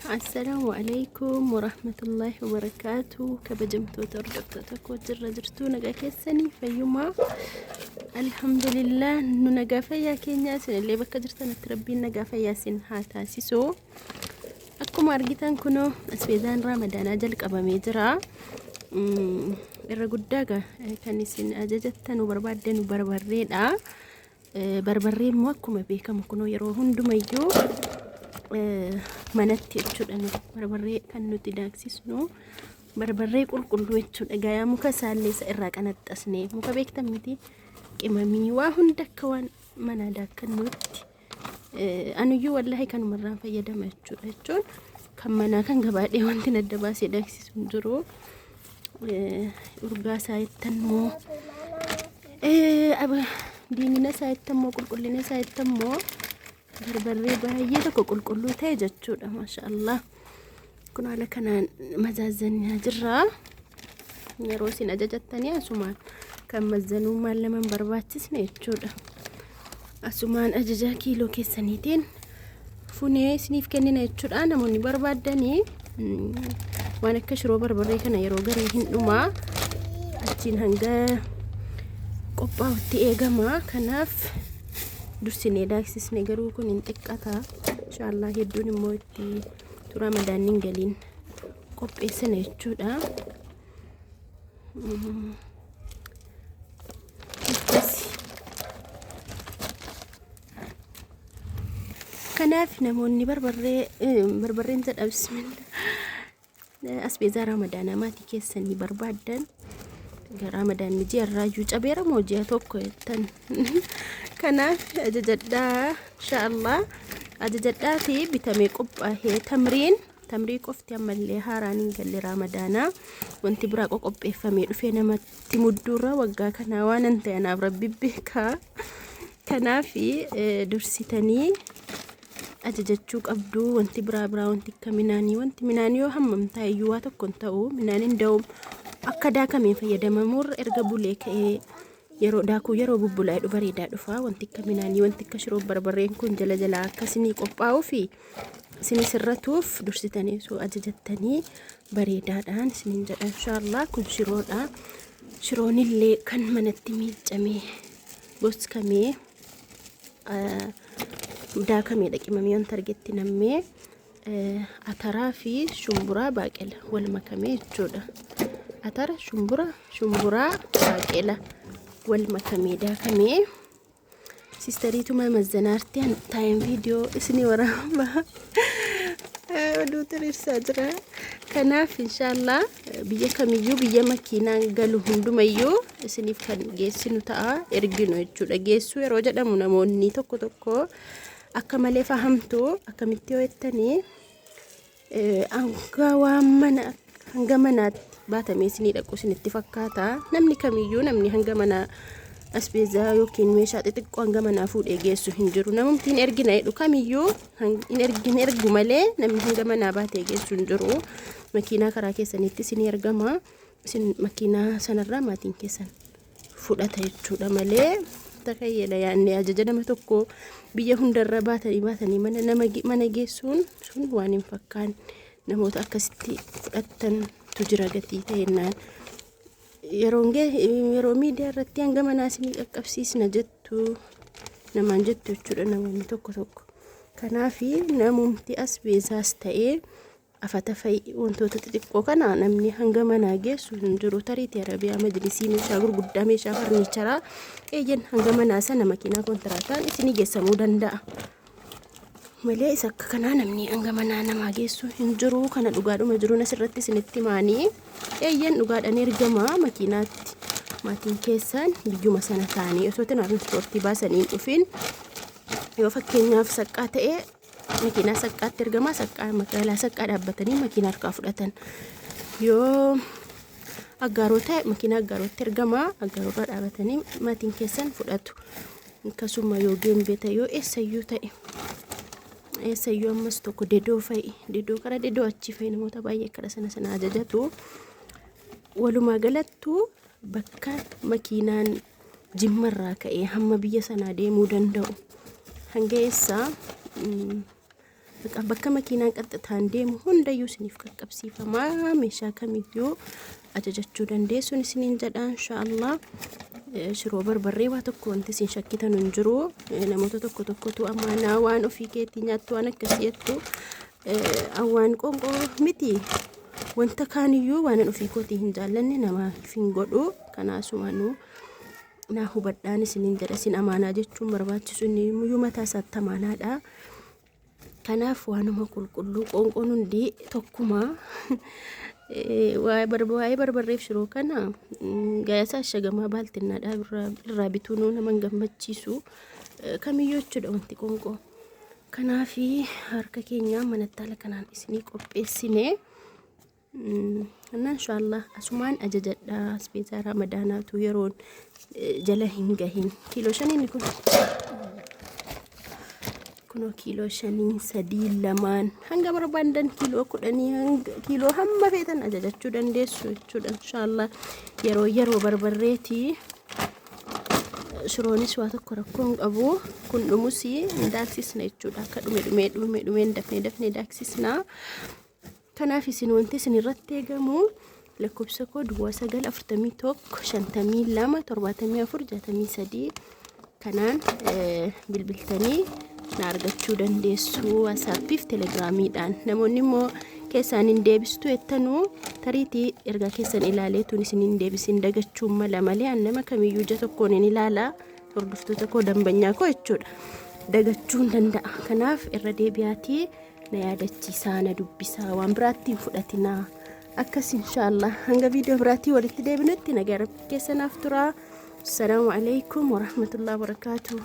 Assalaamu alaikum warahmatullaahi wabarakaatu. Kabajamtoota hordoftoota koo, jirra jirtuu? Nagaa keessanii? Fayyumaa? Alhamdulillah, nu nagaa fayyaa keenyaa. Isinillee bakka jirtanitti Rabbiin nagaa fayyaa isin haa taasisu. Akkuma argitan kunoo asbeezaan Ramadaanaa jalqabamee jira. Irra guddaa kan isin ajajattanu barbaaddanu barbarreedha. Barbarree immoo akkuma beekamu kunoo yeroo hundumayyuu manatti jechuudha nu barbarree kan nuti daaksisnu barbarree qulqulluu jechuudha. Gayaa muka isaallee isa irraa qanaxxasne, muka beektan miti, qimamii waa hunda akka waan manaa daakkannuutti. Anuyyuu wallaahi kanumarraan fayyadama jechuudha, jechuun kan manaa kan gabaadhee wanti adda baasee daaksisu hin jiru. Urgaa isaa jettan moo, diimina isaa jettan moo, qulqullina isaa jettan moo, barbarree baay'ee tokko qulqulluu ta'e jechuudha. Maasha Allah, kun haala kanaan mazaazannaa jirra. Yeroo isin ajajattanii asumaan kan mazzanuu maal nama hin barbaachisne jechuudha. Asumaan ajajaa kiiloo keessaniitiin funee isiniif kennina jechuudha. Namoonni barbaaddanii waan akka shiroo barbarree kana yeroo garii hin dhumaa, achiin hanga qophaa'utti eegama. Kanaaf dursinee daaksisne. Garuu kun hin xiqqata inshaallah, hedduun immoo itti tura Ramadaanni hin galiin qopheessina jechuudha. Akkasi. Kanaaf namoonni barbarree, barbarreen jedha, bismillah, asbeezaa Ramadaanaa maatii keessanii barbaaddan, Ramadaanni ji'a irraa iyyuu cabeera moo ji'a tokko jettan, kanaaf ajajadhaa inshaallah. Ajajadhaa fi bitamee qophaa'ee tamriin, tamrii qofti ammallee haaraan hin galle. Ramadaanaa wanti biraa qoqopheeffamee dhufee namatti mudduurra waggaa kanaa waan hin ta'e anaaf Rabbi beekaa. Kanaaf dursitanii ajajachuu qabdu. Wanti biraa biraa, wanti akka minaanii, wanti minaanii yoo hammam ta'e iyyuu waa tokko hin ta'u. Minaan hin da'u, akka daakameen fayyadamamuurra erga bulee ka'ee yeroo daakuu, yeroo bubbulaa'ee dhufu bareedaa dhufa. Wanti akka minaanii, wanti akka shiroo barbarreen kun jala jalaa akka isinii qophaa'uu fi isinii sirratuuf dursitanii osoo ajajattanii bareedaadhaan isiniin jedha inshaallah. Kun shiroodha. Shiroonillee kan manatti miiccamee, goskamee, daakamee, dhaqimamee wanta argetti nammee, ataraa fi shumburaa baaqela wal makamee jechuudha. Atara, shumbura, shumburaa, baaqela wal makamee daakamee. Sistariituma mazzanaarti taa'een viidiyoo isinii waraabaa oduu xiriirsaa jira. Kanaaf inshaallah biyya kamiyyuu, biyya makiinaan galu hundumayyuu isiniif kan geessinu ta'a, erginu jechuudha. Geessuu yeroo jedhamu namoonni tokko tokko akka malee fahamtu. Akkamitti yoo jettanii, hanga waan mana, hanga manaatti baatamee isinii dhaqu isinitti fakkaata. Namni kamiyyuu, namni hanga mana asbeezaa yookiin meeshaa xixiqqoo hanga manaa fuudhee geessu hin jiru. Namumti hin ergina jedhu kamiyyuu hin ergin ergu malee namni hanga manaa baatee geessu hin jiru. Makiinaa karaa keessanitti isinii ergama. Isin makiinaa sanarraa maatiin keessan fudhata jechuudha malee, takayyela yaadne ajaja nama tokko biyya hundarra baatanii baatanii mana nama mana geessuun sun waan hin fakkaanne. Namoota akkasitti fudhattantu jira. Gatii ta'ennaan yeroo miidiyaa irratti hanga manaa isinii qaqqabsiisna jettu namaan jettu jechuudha namoonni tokko tokko. Kanaaf namumti asbeezaas ta'ee afata fa'i, wantoota xixiqqoo kana namni hanga manaa geessu hin jiru. Tariitii Arabiyaa majlisii, meeshaa gurguddaa, meeshaa farniicharaa, eeyyan, hanga manaa sana makiinaa kontiraataan isinii geessamuu danda'a. Malee isa akka kanaa namni hanga manaa namaa geessu hin jiru. Kana dhugaadhuma jiruun asirratti isinitti himaanii, eeyyan, dhugaadhaan ergama makiinaatti. Maatiin keessan biyyuma sana taa'anii osoo tiraanspoortii baasanii hin dhufin, yoo fakkeenyaaf Saqqaa ta'e, makiinaa Saqqaatti ergama. Saqqaa, magaalaa Saqqaa dhaabbatanii makiinaa harkaa fudhatan. Yoo Aggaaroo ta'e, makiinaa Aggaarootti ergama. Aggaaroorraa dhaabatanii maatiin keessan fudhatu. Akkasuma yoo Geembee ta'e, yoo eessayyuu ta'e, eessayyuu ammas tokko Dedoo fa'i, Dedoo, kara Dedoo achii fa'i, namoota baay'ee kara sana sana ajajatu. Walumaa galattuu bakka makiinaan Jimmarraa ka'ee hamma biyya sanaa deemuu danda'u hanga eessaa Bakka makiinaan qaxxitaan deemu hundayyuu isiniif qaqqabsiifamaa. Meeshaa kamiyyuu ajajachuu dandeessuun isiniin jedha inshaallah. Shiroo barbarree waa tokko wanti isin shakkitan hin jiru. Namoota tokko tokkotu amaanaa waan ofii keetii nyaattu waan akkasii jettu. Waan qoonqoo miti. Wanta kaaniyyuu waan ofii kootii hin jaallanne namaaf hin godhu. Kanaasumanuu naa hubadhaan isiniin jedha. Isin amaanaa jechuun barbaachisu inni iyyuu mataa isaatti amaanaadha. Kanaaf waanuma qulqulluu qoonqoon hundi tokkuma. Waa'ee barbarreef shiroo kana gayasaa ashagamaa baaltinnaadhaa irraa bituun nama hin gammachiisu. Kamiyyuu jechuudha wanti qoonqoo. Kanaaf harka keenya manatti haala kanaan isinii qopheessine. Innaa inshaallah asumaan ajajadha. Asbeezaa ramadaanaatu yeroon jala hin gahin. Kiiloo shaniin kun kunoo kiiloo 5 3 2 hanga barbaadan kiiloo 10 hanga kiiloo hamma feetan ajajachuu dandeessu jechuudha inshaallah. Yeroo yeroo barbarreeti. Shiroonis waa tokko rakkoo hin qabu. Kun dhumus hin daaksisna jechuudha. Akka dhume dhumee dhume dhumeen dafnee dafnee daaksisna. Kanaaf isin wanti isin irratti eegamu lakkoofsa koo duwwaa 9 41 52 74 63 kanaan bilbiltanii na argachuu dandeessu waasaappiif telegiraamiidhaan. Namoonni immoo keessaan hin deebistu jettanuu tariitii ergaa keessan ilaaleetuun isin hin deebisin dagachuun mala malee an nama kamiyyuu ija tokkoon hin ilaala. Hordoftoota koo dambanyaa koo jechuudha. Dagachuun danda'a. Kanaaf irra deebi'aatii na yaadachiisaa, na dubbisaa, waan biraatti hin fudhatinaa. Akkas inshaallah hanga viidiyoo biraatii walitti deebinutti nagaa rabbi keessa naaf turaa. Assalaamu alaikum warahmatullahi wabarakaatuh.